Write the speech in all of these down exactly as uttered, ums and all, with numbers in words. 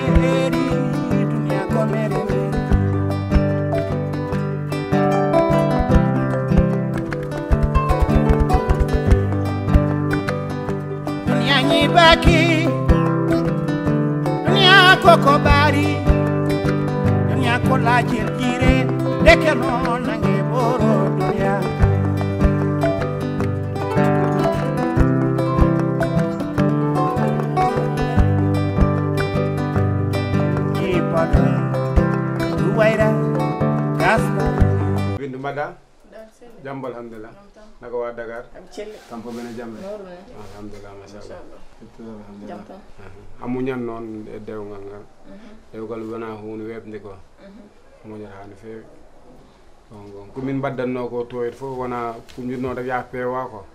Eri duniya ko mere mere. Duniya ñibaaki, duniya koko ɓaari, duniya ko laajel jiire, ndeke noon nange ɓoro duniya. Ñibaɗo, duwayra, gasba. Bindu mbaɗa? Jam, alhamdulillah. Jam tan. Naka waa Dakar? Kam celle. Kam fof mene jam re? Mawɗum ne. Alhamdulillah, machallah. Machallah. Alhamdulillah. Jam tan. Aha. A muñan noon e dewgal ngal. Mhm. Dewgal wonaa huunde weeɓnde ko. Mhm. A muñata haa no feewi. Bon, bon. Ko min mbaddannoo ko toyet fof wonaa ko njurnoo rek yaa peewaa ko.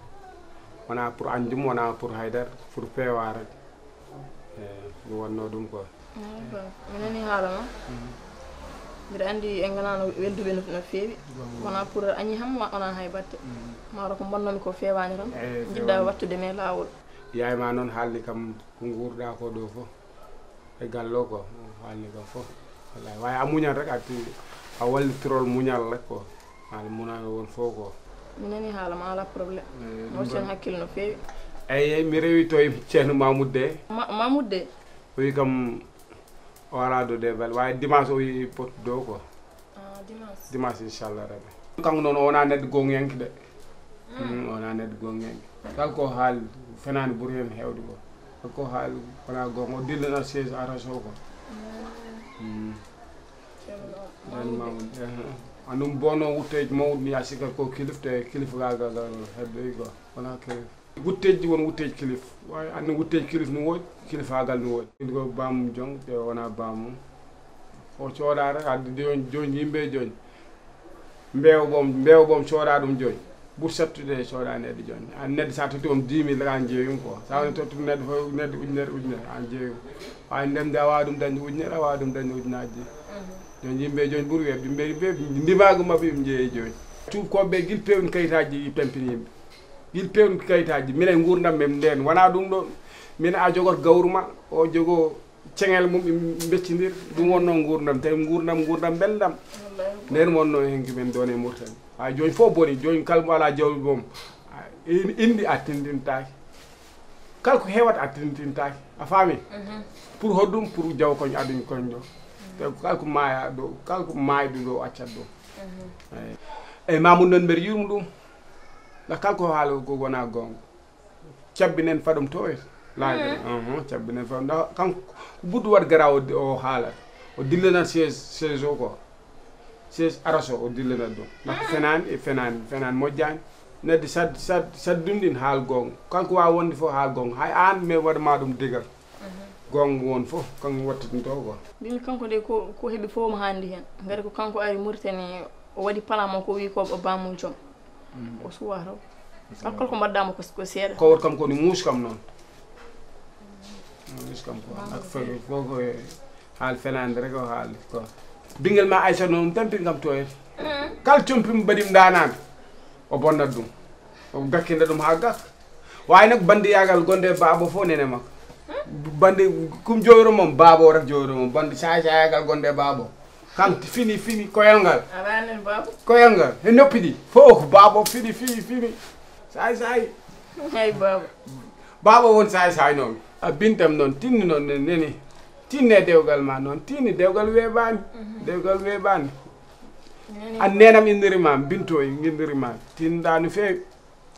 Wonaa pour añjum, wonaa pour haydar, pour peewaa rek. Eh, ɗum wonnoo ɗum ko. Ah, bon. Mi nanii haala ma. Mhm. Mbiɗa anndi en nganaano welduɓe no, no feewi. Bon. Wonaa pour añi ham, wa-, wonaa hay batte. Mhm. Maaro ko mbonnoomi ko feewaani tan. Eh, njiɗɗaa feewaani. Wattude mi e laawol. Yaay ma noon haalni kam ko nguurɗaa ko ɗo fof. E gallo ko haalni kam fof. Wallahi. Waawi a muñal rek, a ti-, a wallitirol muñal rek ko. Haala muñal won fof ko. Mi nanii haala ma, alaa problème. Eh, ɗum mi hocci heen hakkille no feewi. Eyi, eyi, mi rewi to e Ceerno Mamoud de. Ma-, Mamoud de? O wi kam o alaa ɗo de bal. Waawi dimanche o wi pot ɗo ko. Ah, dimanche. Dimanche, inchallah rabbi. Kanko noon o wonaa neɗɗo goongiyanke de. Mm. Mm, o wonaa neɗɗo goongiyanke. Kala ko haali fenaani ɓuri heen heewde ko. Kala ko haali wonaa goonga, o dillana siège aras o ko. Mm. Mm. Ceerno Mamoud. Mamoud, eh, eh. Anum bono wutteeji mawɗi ni a sikkat ko kilif, te kilif gaagal heddoyi ko. Wonaa kilif. Wutteeji won wutteeji kilif. Waawi anndi wutteeji kilif no woodi, kilifaagal no woodi. Min ko bam jom, te wonaa bam. O coodaa rek, addi jooni, jooni yimɓe jooni. Mbeewa boom, mbeewa boom coodaa ɗum jooni. Bur sattude coodaa neɗɗo jooni. An neɗɗo sa totti on dix mille, an jeeyum ko. Sa woni totti neɗɗo fof, neɗɗo ujunere, ujunere, an jeeyum. Waawi ndemde a waawa ɗum dañde ujunere, a waawa ɗum dañde ujunaaji. Mhm. Jooni yimɓe jooni ɓuri weeɓde, yimɓe, yimɓe ndimaagu maɓɓe yimɓe jeeyi jooni. Tuubakooɓe gila peewni kayitaaji tampini yimɓe. Gila peewni kayitaaji, minen nguurndam men ndeen, wonaa ɗum ɗo, min a jogot gawru ma, o jogo ceŋel mum, ɓe mbeccindir, ɗum wonnoo nguurndam, tawi nguurndam, nguurndam belndam. Wallaahi. Ndeen wonnoo heen ko men ɗoon e Mauritanie. Haa jooni fof boni, jooni kala mo alaa jawdi mum, a, in-, inndi a tindintaake. Kala ko heewata a tindintaake, a faami? Mhm. Pour hoɗum, pour jaw koñ adun koñ ɗo. Tawi ko kala ko maaya ɗo, kala ko maayɗo ɗo accat ɗo. Mhm. Eyi. Eyi, Mamoud noon mbeɗa yurma ɗum. Ndax kala ko haala ko wonaa goonga. Cabbinen faɗum to e laajere. Mhm. Mhm, cabbinen faɗum. Ndax kanko ko buddu waɗ garaawo o, o haalata. O dillanat siège, siège o ko. Siège aras o, o dillanat ɗum. Ndax fenaani e fenaani, fenaani moƴƴaani. Neɗɗo sad-, sad-, saddum ɗin haal goonga. Kanko waawi wonde fof haal goonga. Hay aan mi waɗa ma ɗum digal. Mhm. Goonga won fof, kanko wattitinto ko. Mbimi kanko de ko, ko heɓi fof mo haandi heen. Ngati ko kanko ari Mauritanie, o waɗi plan makko, o wi ko o baamu joom. Mm. O suwa taw. Kala, kala ko mbaɗɗa mo ko, ko seeɗa. Ko wot kam ko ni muus kam noon. Muus kam ko. Ak fay ko ko e haal fenaande rek o haali ko. Bingel ma Aïcha noon tampin kam to en. Mm. Kala compim mbaɗim ndaanaande. O bonnat ɗum. O gakkina ɗum haa gakka. Waawi nag banndiyagal gonde e baabo fof nene makko. Mm. Bandi kum jooyro mom baabo rek jooyro mom. Bandi saay saayagal gonde e baabo. Kam fini, fini, koyal ngal. Alaa nen baaba. Koyal ngal. He noppi ɗi. Fof, baaba fini, fini, fini. Saay, saay. Hay baaba. Baaba won saay, saay noon. A bintam noon, tinni noon, ne-, neni. Tinne dewgal ma noon. Tinni dewgal weeɓaani. Mhm. Dewgal weeɓaani. Neni. An nenam inniri ma, bintoy, inniri ma. Tinɗa no feewi.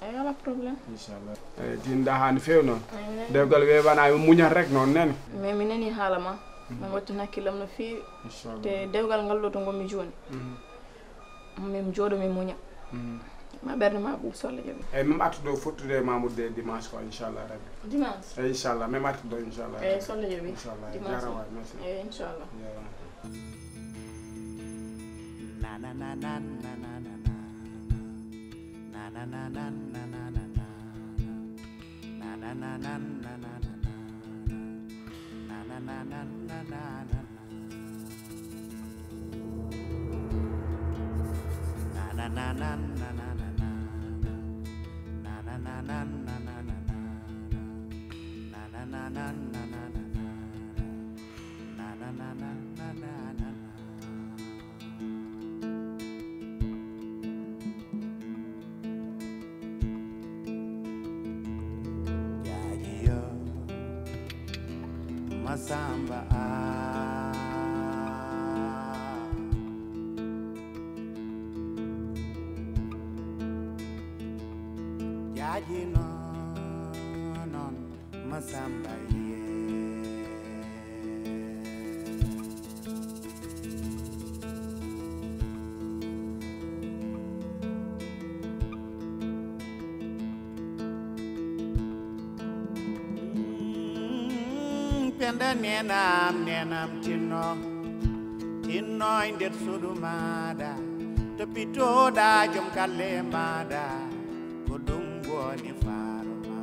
Eyi, alaa problème. Inchallah. Eyi, tinɗa haa no feewi noon. Eyi, mi nanii. Dewgal weeɓaani, a muñat rek noon nene. Mais mi nanii haala ma. Mhm. Min wattu hakkillam no feewi. Inchallah. Te dewgal ngal ɗo to ngonmi jooni. Mhm. Min jooɗo, min muña. Mhm. Ma ɓernde ma ɓuuɓ, so Allah jaɓi. Eyi, min artu ɗo fottude e Mamoudou de dimanche ko, inchallah rabbi. Dimanche? Eyi, inchallah, min artu ɗo, inchallah. Eyi, so Allah jaɓi. Inchallah. Dimanche. Jaaraama, merci. Eyi, inchallah. Jaaraama. Masamba, ah. Jaaji non, non, Masamba ye. Mm, penda nenam, nenam tinno, tinno e nder suudu maada, toppitoɗa joom galle maada, ko ɗum woni faaro ma.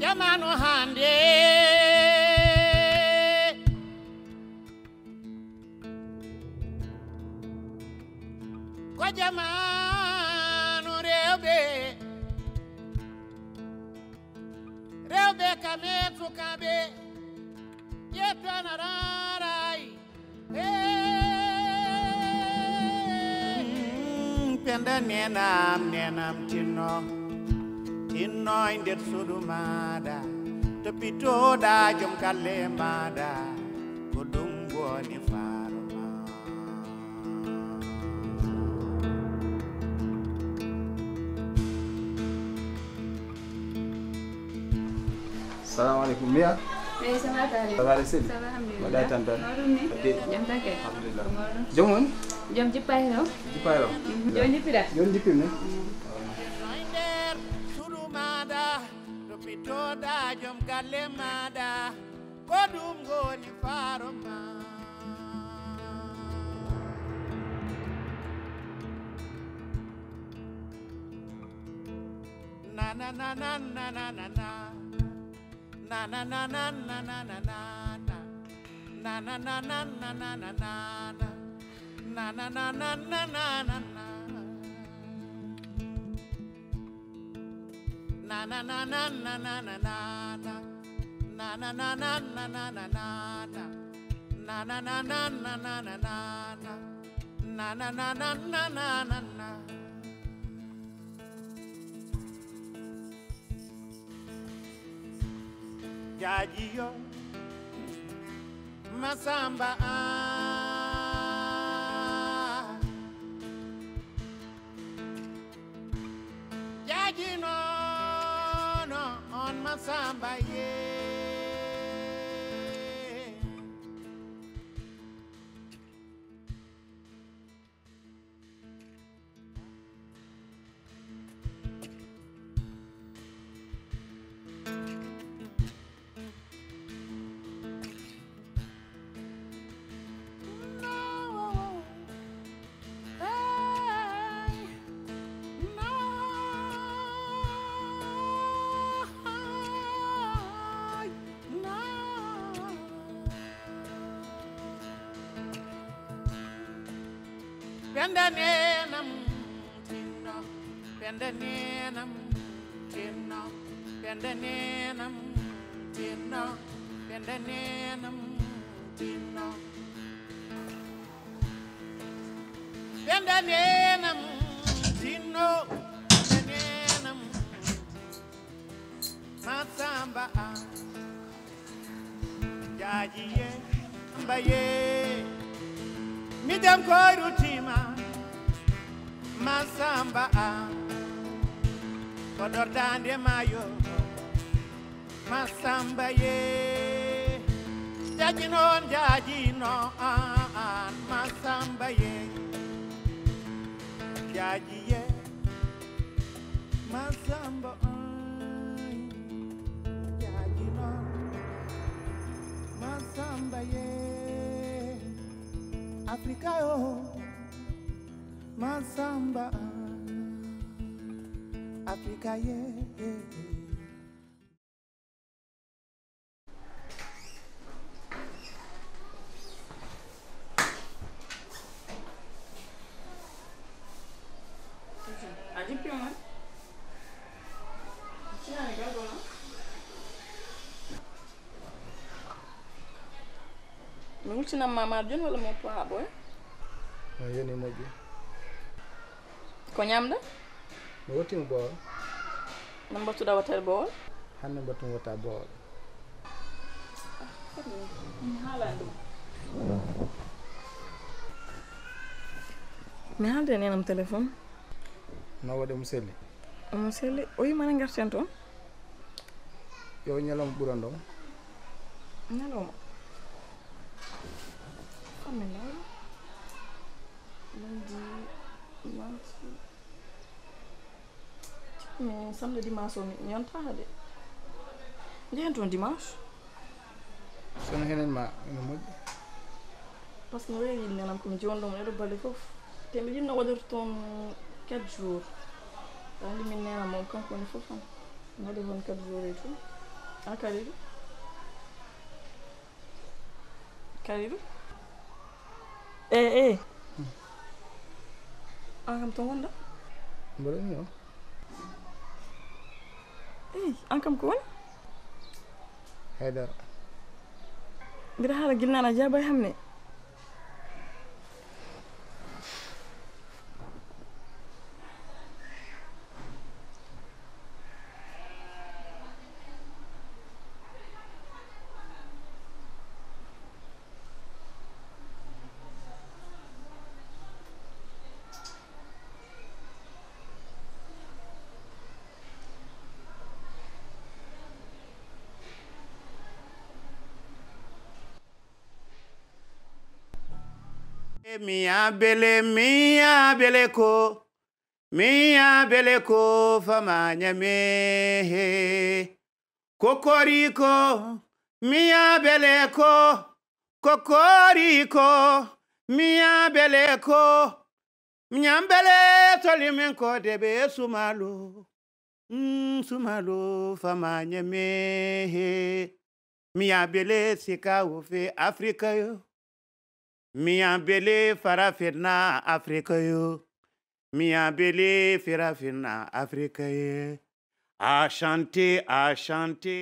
Jamanu hande ko jamanu rewɓe, rewɓe kam e sukaaɓe ƴettana raray. Hey, penda nenam, nenam tinno, tinno e nder suudu maada, toppitoɗa joom galle maada, ko ɗum woni faaro ma. Salamu aleykum, Miya. Eyi, ça va, Tade? Ça va, Seydi? Ça va, alhamdulillah. Mbaɗɗa e tampere? Mawɗum ni? Mbaɗɗa? Jam tan kay. Alhamdulillah. Ko mawɗum. Joom woni? Joom jippa e taw? Jippa e taw? Mhm. Joom jippira? Joom jippir ni? E nder suudu maada, toppitoɗa joom galle maada, ko ɗum woni faaro ma. Na, na, na, na, na, na, na, na. Na, na, na, na, na, na, na, na. Na, na, na, na, na, na, na, na, na. Na, na, na, na, na, na, na, na, na. Na, na, na, na, na, na, na, na, na. Na, na, na, na, na, na, na, na, na. Na, na, na, na, na, na, na, na, na. Na, na, na, na, na, na, na, na. Jaaji yo, Masamba, ah. Jaaji nono on Masamba ye. Penda nenam tinno, penda nenam tinno, penda nenam tinno, penda nenam tinno. Penda nenam tinno, penda nenam Masamba, ah. Jaaji ye, Masamba ye. Mi jam koyru tima, Masamba, ah. Ko dordande mayo, Masamba ye. Jaaji non, jaaji no, ah, ah, Masamba ye. Jaaji ye. Masamba, ay, jaaji non. Masamba ye. Africa, oh, Mansamba, Africa, yeah, yeah, yeah. A jippiima? Tinaani gal ɗo non. Mi wultinan ma maajo jooni walla mi woppa haa ɓooya? No yoni moƴƴi. Ko ñamɗa? Mi wottiima boowal. No mbattuɗa watteede boowal? Hannde mbattu mi watta boowal. Mi haalani ɗum. Mi haalde e neenam téléphone. No waɗi, omo selli? Omo selli. O yii mana ngarten toon. Yo ñalawma ɓuran ɗon. Ñalawma. Fammi lawma. Lundi, mardi. Mi samedi, dimanche o mi, mi yontaaka de. Njehen toon dimanche. Sono henen ma, ene moƴƴi. Parce que mi weewi yiɗi nenam ko mi jooni ɗum eɗo balle fof. Te mi yiɗno waɗata toon quatre jours. Aɗa anndi min nenam moom kanko woni fof am. Mi waɗa toon quatre jours et tout. A Kalidou? Kalidou? Eh, eh. An kam to ngonɗa? Mboɗo ni o. Eh, an kam ko woni? Haydara. Mbiɗa haala gila nana jaaba e hamne. Miya bele, miya bele ko, miya bele ko fama nyame he. Kokoriko, miya bele ko, kokoriko, miya bele ko, miya bele toli min ko debe sumalo. Mm, sumalo fama nyame he. Miya bele sika wo fe Afrika yo. Miya bele farafina Afrika yo. Miya bele farafina Afrika ye. A chanté, a chanté.